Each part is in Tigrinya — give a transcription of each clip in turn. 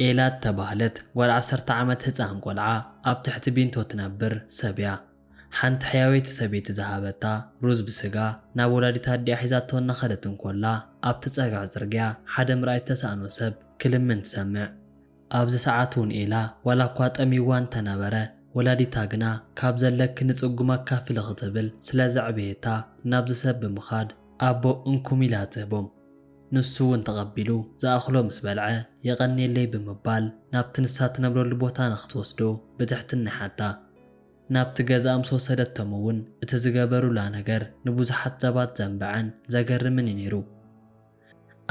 ኤላ እተባህለት ጓል ዓሰርተ ዓመት ህጻን ቆልዓ ኣብ ትሕቲ ቢንቶ ትነብር ሰብ እያ። ሓንቲ ሕያወይቲ ሰበይቲ ዝሃበታ ሩዝ ብስጋ ናብ ወላዲት ኣዲኣ ሒዛቶ እናኸደት እንኮላ፣ ኣብቲ ጸግዒ ጽርግያ ሓደ ምርኣይ እተሳእኖ ሰብ ክልምን ትሰምዕ። ኣብዚ ሰዓት እውን ኤላ ዋላ እኳ ጠሚዋ እንተነበረ፣ ወላዲታ ግና ካብ ዘለኪ ንጽጉም ኣካፍሊ ክትብል ስለ ዘዕበየታ ናብዚ ሰብ ብምኻድ ኣቦ እንኩም ኢላ ትህቦም። ንሱ እውን ተቐቢሉ ዝኣኽሎ ምስ በልዐ የቐንየለይ ብምባል ናብቲ ንሳ ትነብረሉ ቦታ ንክትወስዶ ብትሕትና ይሓታ። ናብቲ ገዛኣ ምስ ወሰደቶም እውን እቲ ዝገበሩላ ነገር ንብዙሓት ሰባት ዘንበዐን ዘገርምን እዩ ነይሩ።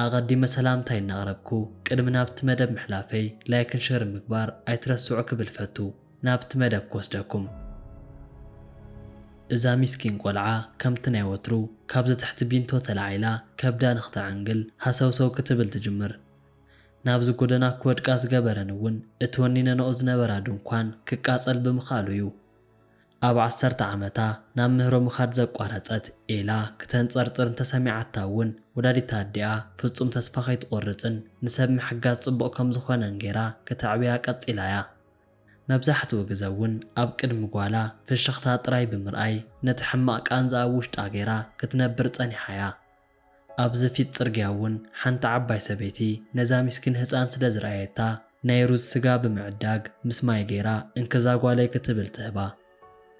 ኣቐዲመ ሰላምታይ እናቕረብኩ ቅድሚ ናብቲ መደብ ምሕላፈይ ላይክን ሸር ምግባር ኣይትረስዑ ክብል ፈቱ። ናብቲ መደብ ክወስደኩም። እዛ ሚስኪን ቆልዓ ከምቲ ናይ ወትሩ ካብዚ ትሕቲ ቢንቶ ተላዒላ ከብዳ ንክተዐንግል ሃሰውሰው ክትብል ትጅምር። ናብዚ ጎደና ክወድቃ ዝገበረን እውን እቲ ወኒነንኦ ዝነበራ ድንኳን ክቃጸል ብምኽኣሉ እዩ። ኣብ ዓሰርተ ዓመታ ናብ ምህሮ ምኻድ ዘቋረጸት ኤላ ክተንጸርጽር እንተሰሚዓታ እውን ወላዲት ኣዲኣ ፍጹም ተስፋ ከይትቖርጽን ንሰብ ምሕጋዝ ጽቡቕ ከም ዝኾነን ገይራ ክተዕብያ ቀጺላ እያ። መብዛሕትኡ ግዘ እውን ኣብ ቅድሚ ጓላ ፍሽኽታ ጥራይ ብምርኣይ ነቲ ሕማቕ ቃንዛ ኣብ ውሽጣ ገይራ ክትነብር ጸኒሓ እያ። ኣብዚ ፊት ጽርግያ እውን ሓንቲ ዓባይ ሰበይቲ ነዛ ሚስኪን ህጻን ስለ ዝረኣየታ ናይ ሩዝ ስጋ ብምዕዳግ ምስ ማይ ገይራ እንክዛ ጓለይ ክትብል ትህባ።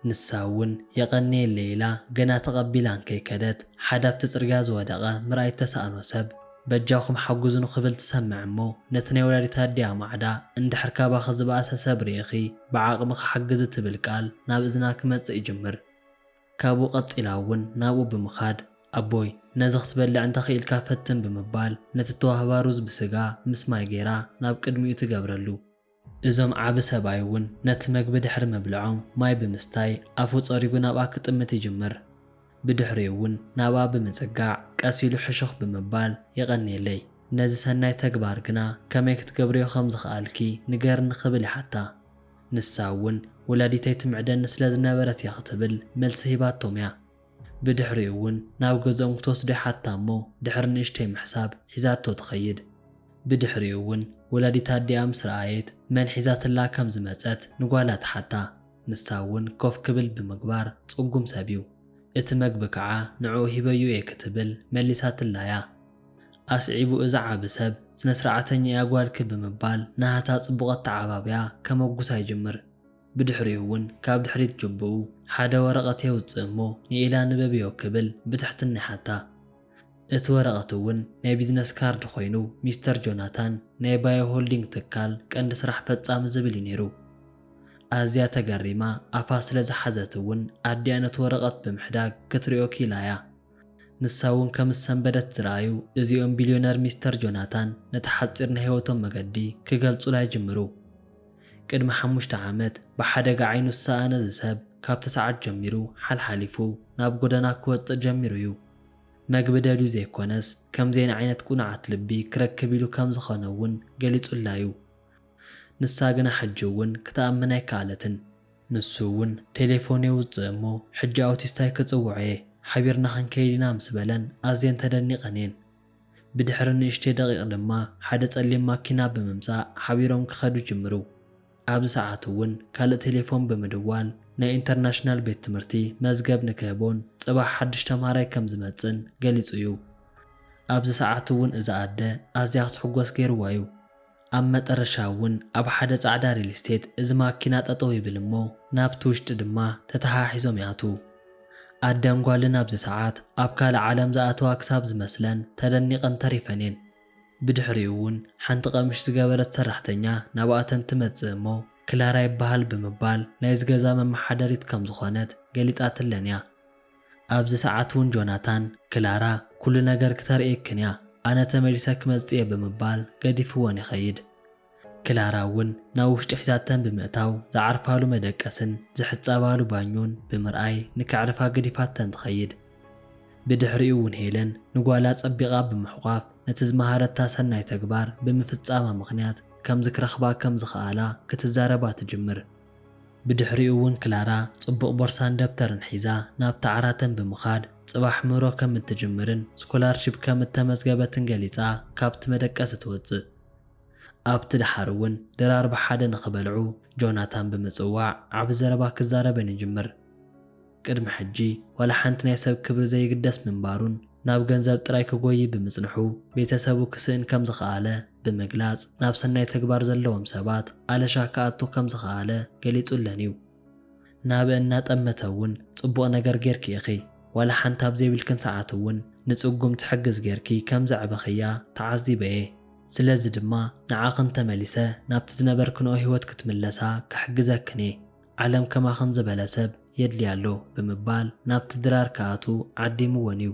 ንሳ እውን የቐንየለይ ኢላ ገና ተቐቢላ እንከይከደት ሓደ ኣብቲ ጽርግያ ዝወደቐ ምርኣይ እተሳእኖ ሰብ በጃኹም ሓጉዙ ንኽብል ትሰምዕ እሞ ነቲ ናይ ወላዲት ኣዲኣ ማዕዳ እንድሕር ካባኺ ዝበኣሰ ሰብ ርኢኺ ብዓቕምኺ ሓግዚ ትብል ቃል ናብ እዝና ክመጽእ ይጅምር። ካብኡ ቀጺላ እውን ናብኡ ብምኻድ ኣቦይ ነዚ ክትበልዕ እንተኽኢልካ ፈትን ብምባል ነቲ እተዋህባ ሩዝ ብስጋ ምስ ማይ ገይራ ናብ ቅድሚኡ ትገብረሉ። እዞም ዓቢ ሰብኣይ እውን ነቲ መግቢ ድሕሪ ምብልዖም ማይ ብምስታይ ኣፉ ጸሪጉ ናብኣ ክጥምት ይጅምር። ብድሕሪኡ እውን ናብኣ ብምጽጋዕ ቀስ ኢሉ ሕሹኽ ብምባል የቐንየለይ፣ ነዚ ሰናይ ተግባር ግና ከመይ ክትገብርዮ ከም ዝኸኣልኪ ንገርኒ ክብል ይሓታ። ንሳ እውን ወላዲተይ ትምዕደኒ ስለ ዝነበረት እያ ክትብል መልሲ ሂባቶም እያ። ብድሕሪኡ እውን ናብ ገዝኦም ክትወስዶ ይሓታ እሞ ድሕሪ ንእሽተይ ምሕሳብ ሒዛቶ ትኸይድ። ብድሕሪኡ እውን ወላዲት ኣዲኣ ምስ ረኣየት መን ሒዛትላ ከም ዝመጸት ንጓላ ትሓታ። ንሳ እውን ኮፍ ክብል ብምግባር ጽጉም ሰብ እዩ፣ እቲ መግቢ ከዓ ንዕኡ ሂበዮ እየ ክትብል መሊሳትላ እያ። ኣስዒቡ እዚ ዓቢ ሰብ ስነ ስርዓተኛ እያ ጓልኪ ብምባል ናሃታ ጽቡቕ ኣተዓባብያ ከመጉሳ ይጅምር። ብድሕሪኡ እውን ካብ ድሕሪት ጅብኡ ሓደ ወረቐት የውጽእ እሞ ንኤላ ንበብዮ ክብል ብትሕትና ይሓታ። እቲ ወረቐት እውን ናይ ቢዝነስ ካርድ ኮይኑ ሚስተር ጆናታን ናይ ባዮ ሆልዲንግ ትካል ቀንዲ ስራሕ ፈጻሚ ዝብል እዩ ነይሩ። ኣዝያ ተገሪማ ኣፋ ስለ ዝሓዘት እውን ኣዲኣ ነቲ ወረቐት ብምሕዳግ ክትሪኦ ክኢላ እያ። ንሳ እውን ከም ዝሰንበደት ዝረኣዩ እዚኦም ቢልዮነር ሚስተር ጆናታን ነቲ ሓጺር ናይ ህይወቶም መገዲ ክገልጹላ ይጅምሩ። ቅድሚ ሓሙሽተ ዓመት ብሓደጋ ዓይኑ ዝሰኣነ እዚ ሰብ ካብቲ ሰዓት ጀሚሩ ሓልሓሊፉ ናብ ጎደና ክወጽእ ጀሚሩ እዩ። መግቢ ደልዩ ዘይኮነስ ከምዚአን ዓይነት ቁኑዓት ልቢ ክረክብ ኢሉ ከም ዝኾነ እውን ገሊጹላ እዩ። ንሳ ግና ሕጂ እውን ክትኣምን ኣይከኣለትን። ንሱ እውን ቴሌፎን የውጽእ እሞ ሕጂ ኣውቲስታይ ክጽውዖ እየ፣ ሓቢርና ክንከይድ ኢና ምስ በለን ኣዝየን ተደኒቐን እየን። ብድሕሪ ንእሽተይ ደቂቕ ድማ ሓደ ጸሊም ማኪና ብምምጻእ ሓቢሮም ክኸዱ ይጅምሩ። ኣብዚ ሰዓት እውን ካልእ ቴሌፎን ብምድዋል ናይ ኢንተርናሽናል ቤት ትምህርቲ መዝገብ ንክህቦን ጽባሕ ሓድሽ ተምሃራይ ከም ዝመጽእን ገሊጹ እዩ። ኣብዚ ሰዓት እውን እዛ ኣደ ኣዝያ ክትሕጎስ ገይርዋ እዩ። ኣብ መጠረሻ እውን ኣብ ሓደ ጻዕዳ ሪል ስቴት እዚ ማኪና ጠጠው ይብል እሞ ናብቲ ውሽጢ ድማ ተተሓሒዞም ይኣትዉ። ኣደን ጓልን ኣብዚ ሰዓት ኣብ ካልእ ዓለም ዝኣተዋ ክሳብ ዝመስለን ተደኒቐን ተሪፈን እየን። ብድሕሪኡ እውን ሓንቲ ቀምሽ ዝገበረት ሰራሕተኛ ናብኣተን ትመጽእ እሞ ክላራ ይበሃል ብምባል ናይዚ ገዛ መመሓደሪት ከም ዝኾነት ገሊጻትለን እያ። ኣብዚ ሰዓት እውን ጆናታን ክላራ ኩሉ ነገር ክተርእየክን እያ፣ ኣነ ተመሊሰ ክመጽእ እየ ብምባል ገዲፍወን ይኸይድ። ክላራ እውን ናብ ውሽጢ ሒዛተን ብምእታው ዝዓርፋሉ መደቀስን ዝሕጸባሉ ባኞን ብምርኣይ ንከዕርፋ ገዲፋተን ትኸይድ። ብድሕሪኡ እውን ሄለን ንጓላ ጸቢቓ ብምሕቋፍ ነቲ ዝመሃረታ ሰናይ ተግባር ብምፍጻማ ምኽንያት ከም ዝክረኽባ ከም ዝኸኣላ ክትዛረባ ትጅምር። ብድሕሪኡ እውን ክላራ ጽቡቕ ቦርሳን ደብተርን ሒዛ ናብቲ ዓራተን ብምኻድ ጽባሕ ምህሮ ከም እትጅምርን ስኮላርሺፕ ከም እተመዝገበትን ገሊጻ ካብቲ መደቀሲ ትወጽእ። ኣብቲ ደሓር እውን ድራር ብሓደ ንኽበልዑ ጆናታን ብምጽዋዕ ዓቢ ዘረባ ክዛረበን ይጅምር። ቅድሚ ሕጂ ዋላ ሓንቲ ናይ ሰብ ክብሪ ዘይግደስ ምንባሩን ናብ ገንዘብ ጥራይ ክጎይ ብምጽንሑ ቤተሰቡ ክስእን ከም ዝኸኣለ ብምግላጽ ናብ ሰናይ ተግባር ዘለዎም ሰባት ኣለሻ ክኣቱ ከም ዝኸኣለ ገሊጹለን እዩ። ናብ እናጠመተ እውን ጽቡቕ ነገር ጌርኪ ኢኺ፣ ዋላ ሓንቲ ኣብ ዘይብልክን ሰዓት እውን ንጽጉም ትሕግዝ ጌርኪ ከም ዘዕበኽያ ተዓዚበ እየ። ስለዚ ድማ ንዓኽን ተመሊሰ ናብቲ ዝነበርክንኦ ህይወት ክትምለሳ ክሕግዘክን እየ። ዓለም ከማኽን ዝበለ ሰብ የድልያ ኣሎ ብምባል ናብቲ ድራር ክኣቱ ዓዲምወን እዩ።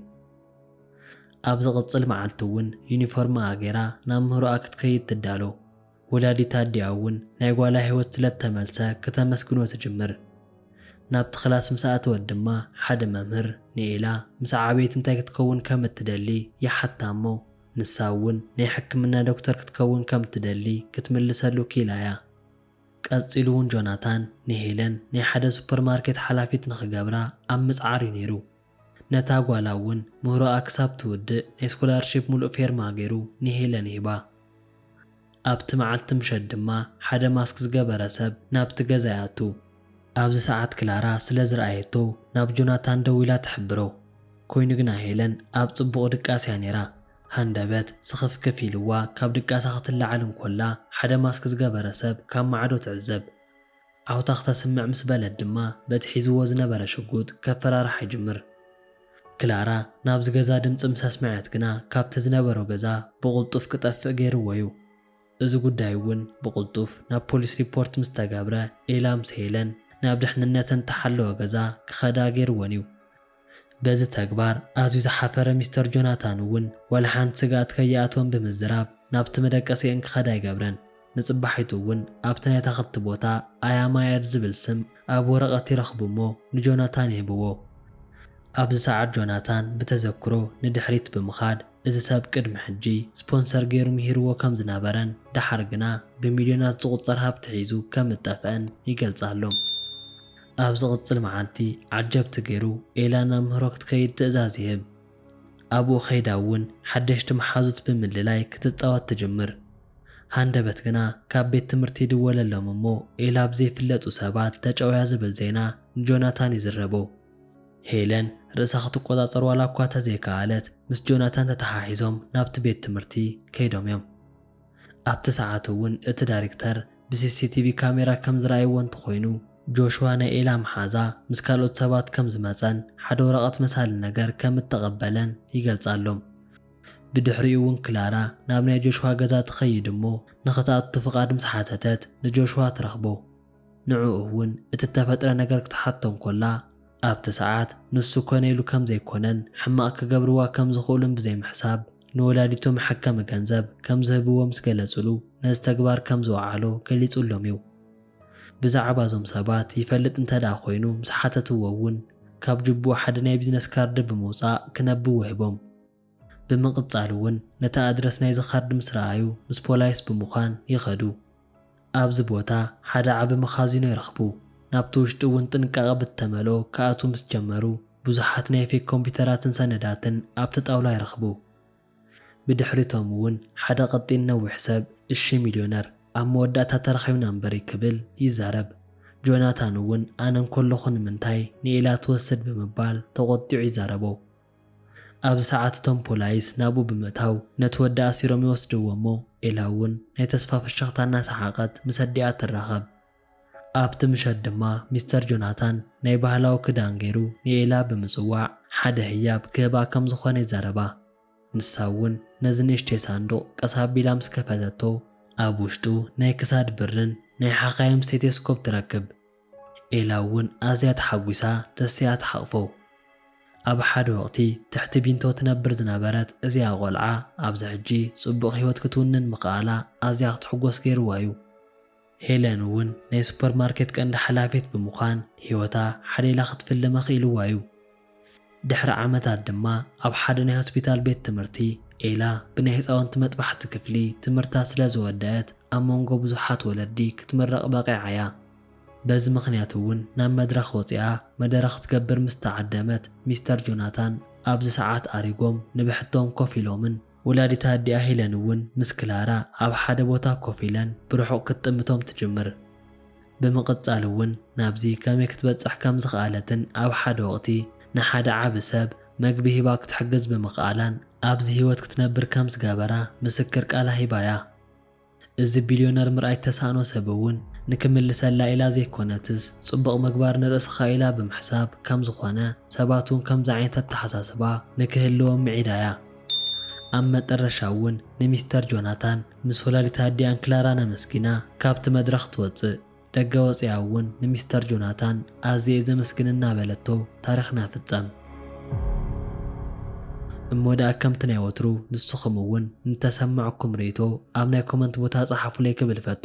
ኣብ ዝቕጽል መዓልቲ እውን ዩኒፎርማኣ ገይራ ናብ ምህሮኣ ክትከይድ ትዳሎ። ወላዲት ኣዲኣ እውን ናይ ጓላ ህይወት ስለ እተመልሰ ክተመስግኖ ትጅምር። ናብቲ ክላስ ምስ ኣተወት ድማ ሓደ መምህር ንኤላ ምስ ዓበየት እንታይ ክትከውን ከም እትደሊ ይሓታ እሞ ንሳ እውን ናይ ሕክምና ዶክተር ክትከውን ከም እትደሊ ክትምልሰሉ ክኢላ እያ። ቀጺሉ እውን ጆናታን ንሄለን ናይ ሓደ ሱፐርማርኬት ሓላፊት ንኽገብራ ኣብ ምጽዓር እዩ ነይሩ። ነታ ጓላ እውን ምህሮኣ ክሳብ ትውድእ ናይ ስኮላርሺፕ ሙሉእ ፌርማ ገይሩ ንሄለን ይህባ። ኣብቲ መዓልቲ ምሸት ድማ ሓደ ማስክ ዝገበረ ሰብ ናብቲ ገዛ ይኣቱ። ኣብዚ ሰዓት ክላራ ስለ ዝረኣየቶ ናብ ጆናታን ደዊላ ትሕብሮ። ኮይኑ ግና ሄለን ኣብ ጽቡቕ ድቃስ እያ ነይራ። ሃንደበት ስኽፍክፍ ኢልዋ ካብ ድቃሳ ክትለዓል እንኮላ ሓደ ማስክ ዝገበረ ሰብ ካብ ማዕዶ ትዕዘብ። ዓውታ ክተስምዕ ምስ በለት ድማ በቲ ሒዝዎ ዝነበረ ሽጉጥ ከፈራርሓ ይጅምር። ክላራ ናብዚ ገዛ ድምፂ ምስ ኣስመዐት ግና ካብቲ ዝነበሮ ገዛ ብቕልጡፍ ክጠፍእ ገይርዎ እዩ። እዚ ጉዳይ እውን ብቕልጡፍ ናብ ፖሊስ ሪፖርት ምስ ተገብረ ኤላ ምስ ሄለን ናብ ድሕንነተን ተሓለወ ገዛ ክኸዳ ገይርወን እዩ። በዚ ተግባር ኣዝዩ ዝሓፈረ ሚስተር ጆናታን እውን ዋላ ሓንቲ ስግኣት ከይኣትወን ብምዝራብ ናብቲ መደቀሲአን ክኸዳ ኣይገብረን። ንጽባሒቱ እውን ኣብቲ ናይ ኣታኽልቲ ቦታ ኣያማያድ ዝብል ስም ኣብ ወረቐት ይረኽቡ እሞ ንጆናታን ይህብዎ። ኣብዚ ሰዓት ጆናታን ብተዘክሮ ንድሕሪት ብምኻድ እዚ ሰብ ቅድሚ ሕጂ ስፖንሰር ገይሩ ምሂርዎ ከም ዝነበረን ደሓር ግና ብሚልዮናት ዝቑጸር ሃብቲ ሒዙ ከም እጠፍአን ይገልጻሎም። ኣብ ዝቕጽል መዓልቲ ዓጀብቲ ገይሩ ኤላ ናብ ምህሮ ክትከይድ ትእዛዝ ይህብ። ኣብኡ ከይዳ እውን ሓደሽቲ መሓዙት ብምልላይ ክትጻወት ትጅምር። ሃንደበት ግና ካብ ቤት ትምህርቲ ይድወለሎም እሞ ኤላ ብዘይፍለጡ ሰባት ተጨውያ ዝብል ዜና ንጆናታን ይዝረቦ። ሄለን ርእሳ ክትቆጻጸር ዋላ እኳ ተዘይከኣለት ምስ ጆናታን ተተሓሒዞም ናብቲ ቤት ትምህርቲ ከይዶም እዮም። ኣብቲ ሰዓት እውን እቲ ዳይሬክተር ብሲሲቲቪ ካሜራ ከም ዝረኣይዎ እንተኾይኑ ጆሽዋ ናይ ኤላ መሓዛ ምስ ካልኦት ሰባት ከም ዝመጸን ሓደ ወረቐት መሳሊ ነገር ከም እተቐበለን ይገልጻሎም። ብድሕሪኡ እውን ክላራ ናብ ናይ ጆሽዋ ገዛ ትኸይድ እሞ ንኽትኣቱ ፍቓድ ምስ ሓተተት ንጆሽዋ ትረኽቦ። ንዕኡ እውን እቲ እተፈጥረ ነገር ክትሓቶ እንኮላ ኣብቲ ሰዓት ንሱ ኮነ ኢሉ ከም ዘይኮነን ሕማቕ ክገብርዋ ከም ዝኽእሉን ብዘይምሕሳብ ንወላዲቱ መሐከሚ ገንዘብ ከም ዝህብዎ ምስ ገለጹሉ ነዚ ተግባር ከም ዝወዓሎ ገሊጹሎም እዩ። ብዛዕባ እዞም ሰባት ይፈልጥ እንተ ደኣ ኮይኑ ምስ ሓተትዎ እውን ካብ ጅቡኡ ሓደ ናይ ቢዝነስ ካርድ ብምውጻእ ክነብብ ወሂቦም። ብምቕጻል እውን ነቲ ኣድረስ ናይዚ ካርድ ምስ ረኣዩ ምስ ፖላይስ ብምዃን ይኸዱ። ኣብዚ ቦታ ሓደ ዓቢ መኻዚኖ ይረኽቡ። ናብቲ ውሽጢ እውን ጥንቃቐ ብተመልኦ ክኣትዉ ምስ ጀመሩ ብዙሓት ናይ ፌክ ኮምፒውተራትን ሰነዳትን ኣብቲ ጣውላ ይረኽቡ። ብድሕሪቶም እውን ሓደ ቀጢን ነዊሕ ሰብ እሺ ሚልዮነር ኣብ መወዳእታ ተራኺብና እምበሪ ክብል ይዛረብ። ጆናታን እውን ኣነ እንኮለኹ ንምንታይ ንኤላ ትወስድ ብምባል ተቖጢዑ ይዛረቦ። ኣብዚ ሰዓት እቶም ፖላይስ ናብኡ ብምእታው ነቲ ወዲ ኣሲሮም ይወስድዎ እሞ ኤላ እውን ናይ ተስፋ ፍሽኽታ እናሰሓቐት ምስ ኣዲኣ ትራኸብ። ኣብቲ ምሸት ድማ ሚስተር ጆናታን ናይ ባህላዊ ክዳን ገይሩ ንኤላ ብምጽዋዕ ሓደ ህያብ ክህባ ከም ዝኾነ ይዛረባ። ንሳ እውን ነዚ ንእሽተይ ሳንዱቕ ቀስ ኣቢላ ምስ ከፈተቶ ኣብ ውሽጡ ናይ ክሳድ ብርን ናይ ሓኻይም ስቴቴስኮፕ ትረክብ። ኤላ እውን ኣዝያ ተሓጒሳ ተስያ ትሓቕፎ። ኣብ ሓደ ወቕቲ ትሕቲ ቢንቶ ትነብር ዝነበረት እዚኣ ቆልዓ ኣብዚ ሕጂ ጽቡቕ ህይወት ክትውንን ምኽኣላ ኣዝያ ክትሕጎስ ገይርዋ እዩ። ሄለን እውን ናይ ሱፐርማርኬት ቀንዲ ሓላፊት ብምዃን ህይወታ ሓደ ኢላ ክትፍልም ኣኽኢልዋ እዩ። ድሕሪ ዓመታት ድማ ኣብ ሓደ ናይ ሆስፒታል ቤት ትምህርቲ ኤላ ብናይ ህፃውንቲ መጥባሕቲ ክፍሊ ትምህርታ ስለ ዝወደአት ኣብ መንጎ ብዙሓት ወለዲ ክትምረቕ በቒዓ እያ። በዚ ምኽንያት እውን ናብ መድረኽ ወፂኣ መደረ ክትገብር ምስ ተዓደመት ሚስተር ጆናታን ኣብዚ ሰዓት ኣሪጎም ንብሕቶም ኮፍ ኢሎምን ወላዲት ኣዲኣ ሄለን እውን ምስ ክላራ ኣብ ሓደ ቦታ ኮፍ ኢለን ብርሑቕ ክትጥምቶም ትጅምር። ብምቕጻል እውን ናብዚ ከመይ ክትበጽሕ ከም ዝኸኣለትን ኣብ ሓደ ወቕቲ ንሓደ ዓቢ ሰብ መግቢ ሂባ ክትሕግዝ ብምኽኣላን ኣብዚ ህይወት ክትነብር ከም ዝገበራ ምስክር ቃላ ሂባያ። እዚ ቢልዮነር ምርኣይ ተሳእኖ ሰብ እውን ንክምልሰላ ኢላ ዘይኮነትስ ጽቡቕ ምግባር ንርእስኻ ኢላ ብምሕሳብ ከም ዝኾነ ሰባት እውን ከምዚ ዓይነት ኣተሓሳስባ ንክህልዎም ምዒዳያ። ኣብ መጠረሻ እውን ንሚስተር ጆናታን ምስ ወላዲት ኣዲኣን ክላራን ኣመስጊና ካብቲ መድረኽ ትወጽእ። ደገ ወጺኣ እውን ንሚስተር ጆናታን ኣዝየ ዘመስግን እናበለቶ ታሪኽና ፍጸም። እሞ ደኣ ከምቲ ናይ ወትሩ ንስኹም እውን ንተሰማዕኩም ርእይቶ ኣብ ናይ ኮመንት ቦታ ጸሓፉለይ ክብል ፈቱ።